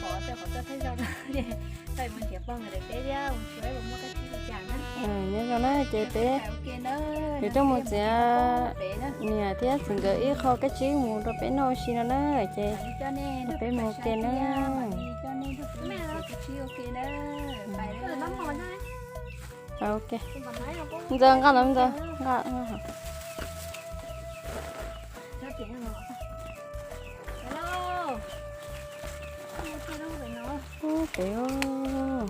pom tej qhov txoj thawj zaug no, tau mus nrhiav pog nkawd daim teb thiab mus tsuav ua muaj kab tsib li cas na. Nyob zoo na ces peb yuav coj mus txiav niam thiab txiv nkawd ib qho kab tsib mus rau peb noj ua si no na ces peb mus ua ke na. Ok. Ntxawg nqa los ntxawg nqa. Ub, pem.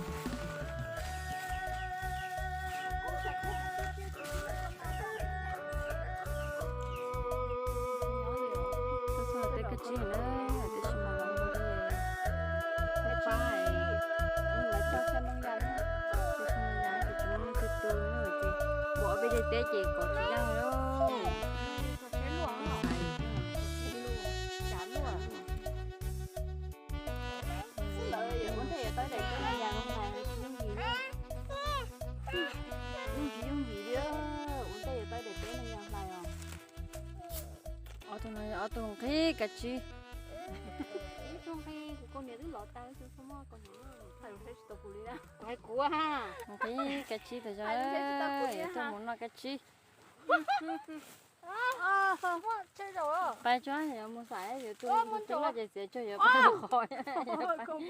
Tej kab tsib na, tab sis mas los mus pab lawv coj sab noob ya, sab noob ya ces tsis muaj leej twg tu na ces mus ob peb teg teb ces kov tsis yeej li. Ntawd yuav ua ntej yuav tau daim teb no yas hais tsis yooj yim li. Yeej tsis yooj yim li, ua ntej yuav tau daim teb no yas hais os. Ob tug no yog ob tug nqhis kab tsib. Ib tug nqhis, kuv kaus hniav twb lov tag, ib tug txhob muab kaus hniav, tsis tau kuv li. Hais kuv ha. Nqhis kab tsib tas zog, tuaj mus noj kab tsib. Pais tsuag, yuav mus xaiv yuav tus tus loj ces txiav tsuag yuav pais qhov.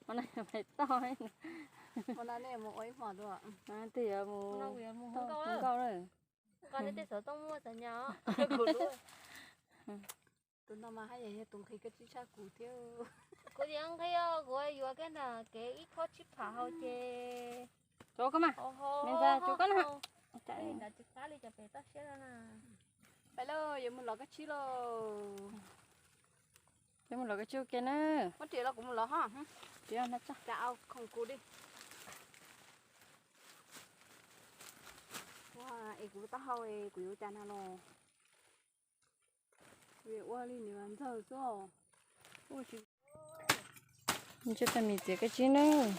Ua no yuav pais toj. Twg yuav mus nkauj lawm. Tus no mas haj yam yog tus nqhis kab tsib tshaj kuv thiab. Kuv yeej nqhis os, kuv yuav kev na, kev ib khob tsib phav hauv ces. Tsuav koj mas, me ntxhais, tsuav koj na. Pais lauj, yuav mus lov kab tsib lauj. Yuav mus lov kab tsib ua ke na. Muab riam los kuv mus lov ho. Riam no tso, cas au khoom kuv li. Es kuv taub hau es kuv yuav ua cas no los. Ua li nws ntxawg xwb. Ntsej tag mis txiav kab tsib nawb.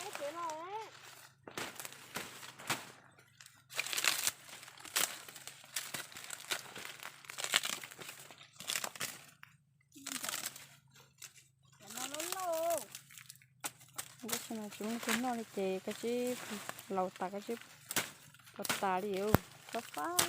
Tab sis mas tsis muaj tus noj li ces kab tsib laus tas kab tsib pov tas li, txhob fab.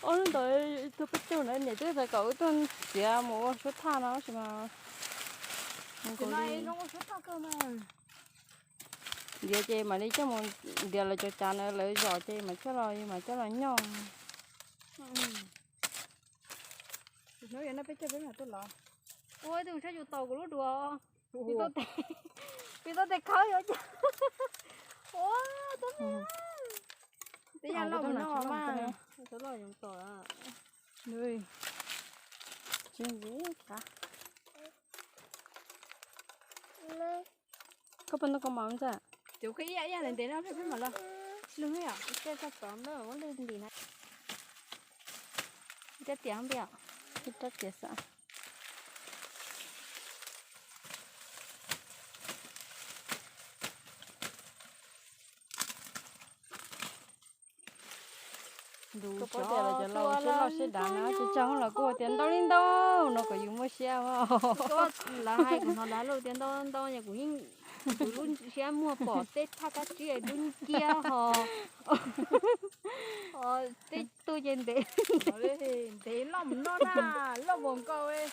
Ob hnub ntawd ib tug peb caug ntawd niam twb txais kom wb tuaj txiav mus ua suab thaj no tab sis mas ntiav ces mam li coj mus ntiav lawv cov cav na, lawv zom ces mam coj los, mam coj los nyoj. Hnub yog no peb caug peb mam tuaj lov. Ua ib tug saib yus tau kuv lub duav. Pis tau tes khawb yuav cas. Ua, tub, peb yog loj mus no mas. Tsis ntxiv. Koj puas noj koj mov ntxawg? Ces ib yam ib yam ntev ntev no peb mam los. Lwg yom, tej txog tod lwg ntim na. Ib rab tiam npiam. Ib rab tiam xwb. Koj paub tias lawv cov laus siab loj siab dav na, tsis tsaug los kuj tias ntau li ntau no kom yus muaj siab. Lawv hais kuv hnov lawv tias ntau ntau, kuv yeej, kuv lub siab muag pom tej thaj kab tsib dub nciab ho. Tej tug ces ntev, ntev loj mus no na, loj npaum nkaus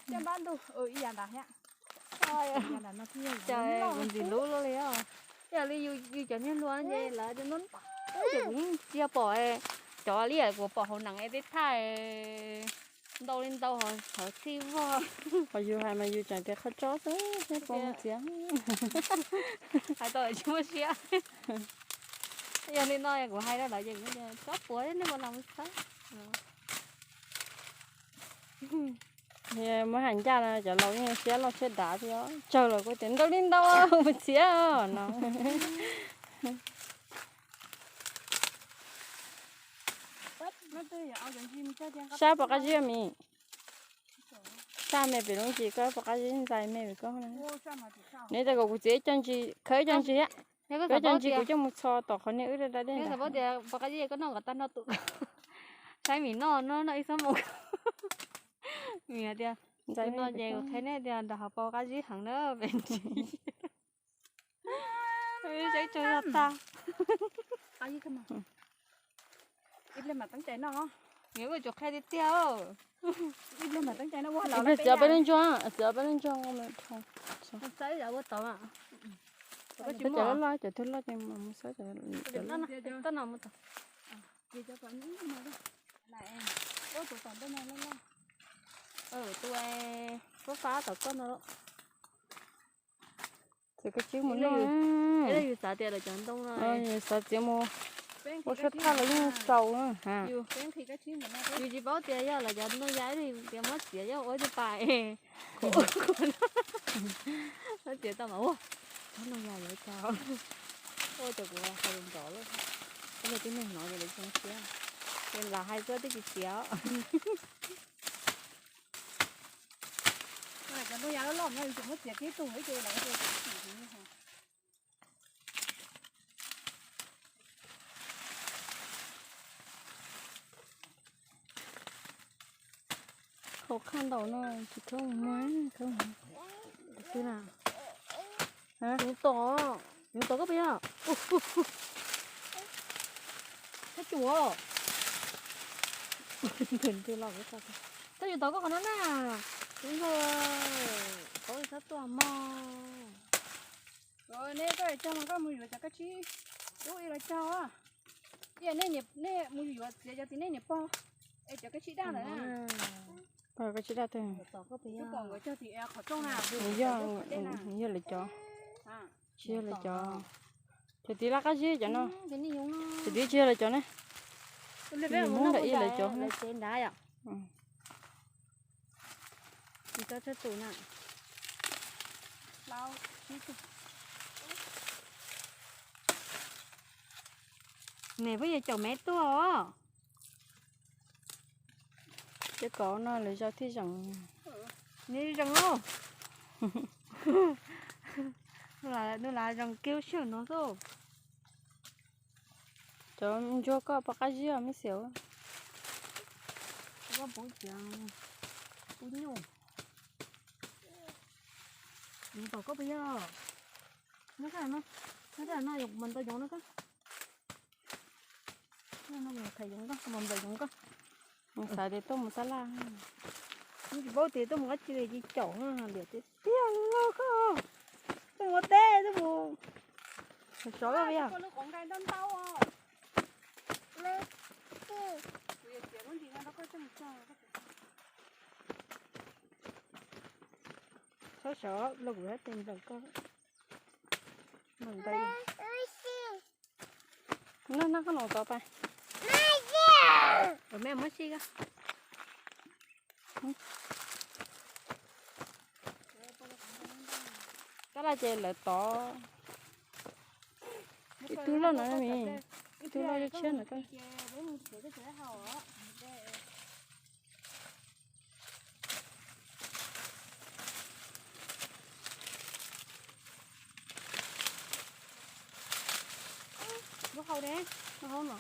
caj npab ntug ib yam ntawd thiab. Cas kuv ntxim hlub luaj li os. Yog li yus cov niag hlua ces lawv ntau ntau ces kuv yeej tsis pom, cov li kuv pom hauv neeg es tej thaj ntau li ntau ho txhij vog. Qhov yus hais mas yus tseem tias qhov tsob xwb, nej puas mus txiav. Hais tau tsis muaj siab. Yog li no kuv hais rau lawv ces kuv tsob puav nej puas los mus txhawb. Muab hais ncaj no cov laus yeej siab loj siab dav thiab, tsaug los kuj tias ntau li ntau mus txiav no. Sab pom qab zib mis. Sab me pem lub ntsis koj pom qab zib ntxais me pem koj. Nws tias kom kuv txiav ib co ntsis, khawb ib co ntsis, khawb ib co ntsis kuv coj mus txho tom qhov niag wb da da dej ntawd. Saib Mim noj no noj ib xob moo. Mim hais tias, tus no ces kuv qhia nej tias nram hauv paus qab zib heev na, pem ntsis. Saib tsaug zog tag. Mim ua tsuas qhia tiag tiag. Txiav peb lub ntsuag, txiav peb lub ntsuag. Cov loj loj, cov twg loj ces mus xawb cov loj. Tus fab fab tom koj no. Txiav kab tsib mus noj. Yus xav tias lawv cov ntoo no, yus xav txiav mus ua suab thaj los yeej sau. Yus tsis paub tias yog lawv cov ntoo ya tias muab txiav yog ua ib tug pas es muab txiav tau mas ua txhob ntoo ya lawv tau. Ua cas kuv hais lus nrov lawm, ib yog tib neeg hnov ces lawv zoo siab, ces lam hais xwb twb tsis txiav. Cov ntoo ya loj loj no yus tseem muab txiav kiag ib tug ces lawv Hauv qhaj ntaum no tsis khoob muag, khoob muag. Yoov tom, yoov tom koj puas yog? Thab tsum, thab tsum tom koj qhov no na. Tub nkaus, thaub txhob tuaj mog. Nej koj cog mas koj mus yuav cov kab tsib ub ib los cog. Ib yam nej mus yuav txiav cov tim nej niam pog es cov kab tsib daj ntawd na. Pog kab tsib daj twg? Tom koj puas yog? Tom nkawd cog tim qhov rooj na. Yog, yog lawv cov. Tsis yog lawv cov. Cov tim laj qab zib cov no. Cov tim tsis yog lawv cov ne. Mus nram ib lawv cov. Nws pheej yuav caum mev tuaj os. Cov kov no lawv zau thiaj zeem. Nws zeem lauj. Nws lam zeem kiag lub sij hawm no xwb. Cov ntsuag koj pom qab zib os me xiam. Koj puv tiav, puv nyuj. Nws tom koj puas yog? Nyob sab no, nyob sab no, mas ntau yoov no koj. Nyob no mas thaiv yoov koj, mas nplaim yoov koj. Xav tias tuaj mus sab laj, tsis paub tias tuaj mus qab tsi li, tsis caum no, liam tiag tiag lauj koj. Tuaj mus ua teb, tuaj mus sov sov lawm yog. Sov sov los kuv hab tes nplaim koj. Nplaim ntawd. Noj noj koj los tod pais. Me muab sij koj. Koj laj ces lawv tod. Ib tug loj no, ib tug loj tshiab tshiab ntawm koj. Lub hau ne, lub hau no.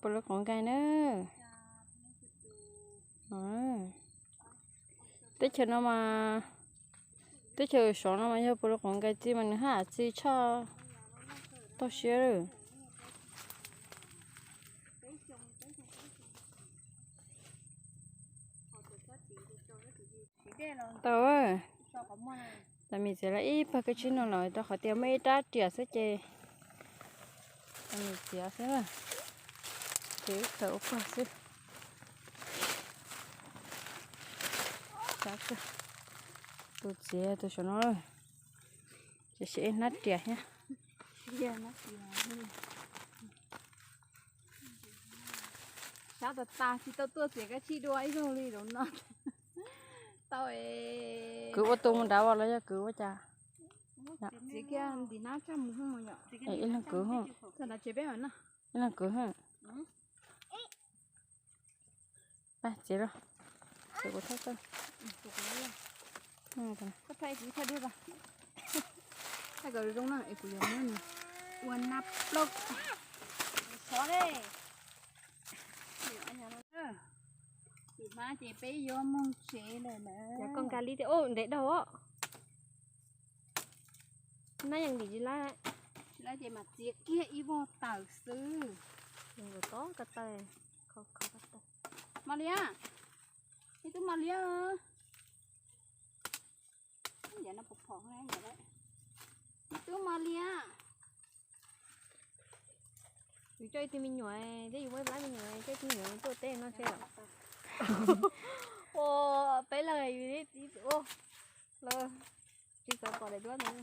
Puas lawv qhov nkais na. Teb chaws no mas, teb chaws sov no mas yog puas lawv qhov nkais txi mas nws haj txi tshaj toj siab lawm. Tau, tas mis txiav lawm ib pawg kab tsib no los rau qhov tias muaj ib rab riam xwb ces tas mis txiav xwb na. Ces ib khaws ua pawg xwb. Tus txiav tus saum no, ces ib hnab riam thiab. Sab tas tas tsis tau tuaj txiav kab tsib dua ib zaug li zaum no. Tau, kwv ua tus mus nrad los yog kwv ua cas? Txiav kiag ntim nab tshaj mus hwj yom. Ib leeg kwv hwj. Txog nrad tsev peb mam noj. Ib leeg kwv hwj. Txiav los, txiav kuv thawj tawj. Thaij kuv thawj dub, thaij kom zoo na es kuv yuav muab nws. Ua nab plaub. Xov ne. Tim hmab ces peb yuav moog tsev lawm na. Yog koj nkag li tias, o, ntev dhau os. Nab yeej ntim tsis laib. Tsis laib ces mam txiav kiag ib vog tawm xwb. Nkaus tob ko taw, kho kho ko taw. Mos Liab, me tub Mos Liab. Yam no phom phom na, me tub Mos Liab. Yus coj ib tug me nyuam, thiab yus muaj ib plab me nyuam, coj ib tug me nyuam tuaj teb no tsev. Ua peb leeg yus ib tug, lawv tsis xav pom daim duab ntawd.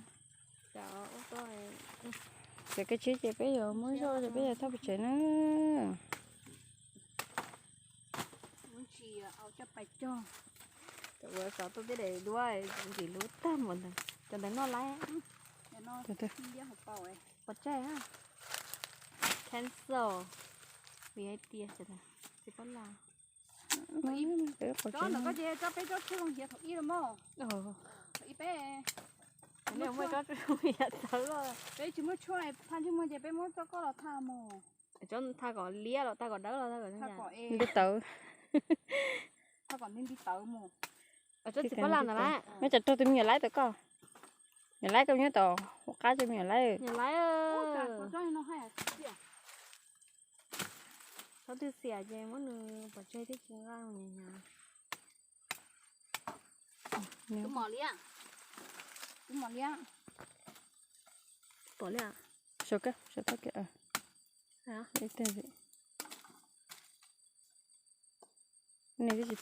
Txawm kev tsheb ces peb yuav muab zoj ces peb yuav thauj pes tsev na. Cov uas xav tuaj teb daim duab ntim lub tag mus ntawd, cov ntawd noj laib. Pov tseg, cancel, vim hais tias tsis paub laj. Tsob ntawm koj ces tsob peb tsob tsheb zoo hiav thaum ib los mog. Thaum ib peb, peb tsis muaj tshuaj, phaj ntsej muag ces peb muab tsob koj los thaj mog. Tsob thaj kom liab los thaj kom dawb los thaj kom nti tawv. Thaj kom nti tawv mog. Tsob txiv pob laj ntawd lawm. Muab cov raug tus me nyuam laib tawm koj. Nyuam laib koj nyob tom hauv qab tso me nyuam laib. Nyuam laib. Tsob twg xiam ces muab nws pov tseg thiab tsis nqa mus nyas. Tub Mos Liab, tub Mos Liab. Pom li, sawv kawg, sawv tau kiag. Nej twb tsis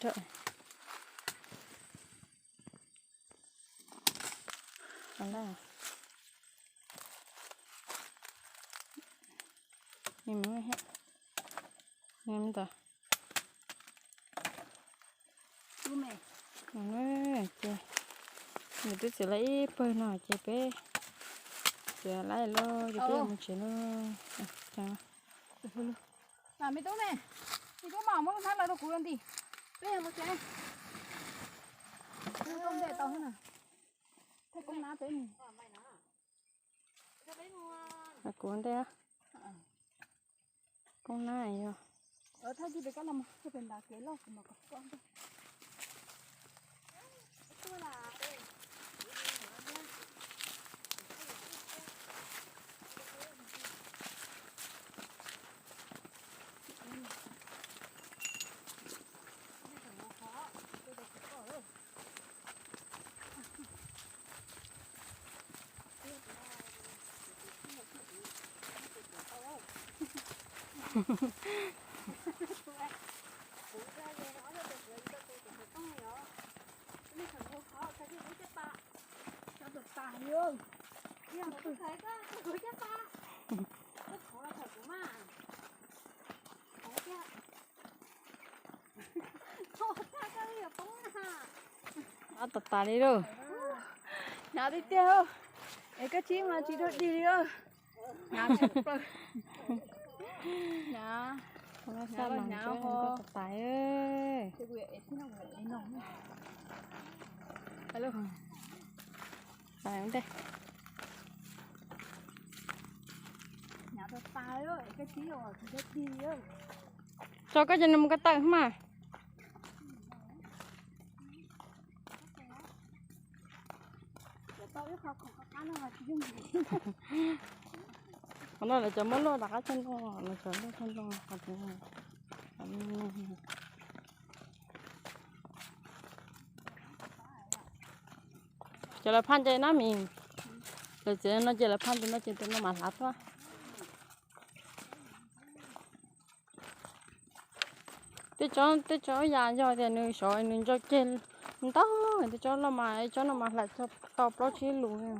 rau. Ntawd, ces nws twb txiav lawm ib pawg no ces peb txiav lawm lauj, ces peb yuav mus tsev lauj. Me tub ne, me tub mas muab lub hnab lawv rau kuv nti, peb yuav mus tsev. Koj ntej tau na, thaj koob nab peb mus. Kuv ntej, koob nab yog. Ob tas tas li lauj. Hnyav tiag tiag, es koj tsis mas tsis dog dig li. Hnyav tshaj plaws. Hnyav, hnyav los hnyav ho. Tso koj cov nws mus ko taw mas. Qhov no lawv cov muab luaj rov qab txog ntua, lawv cov luaj txog ntua qhov tsev. Ces lawv phaj nce na mis, lawv txiav no ces lawv phaj nce no ces tus no mam hlav tuaj. Tej tsob, tej tsob yas yog tias nws sov nws ntso ceg ntau, tej tsob loj mas, tsob no mas hlais tau plaub tsib lus li.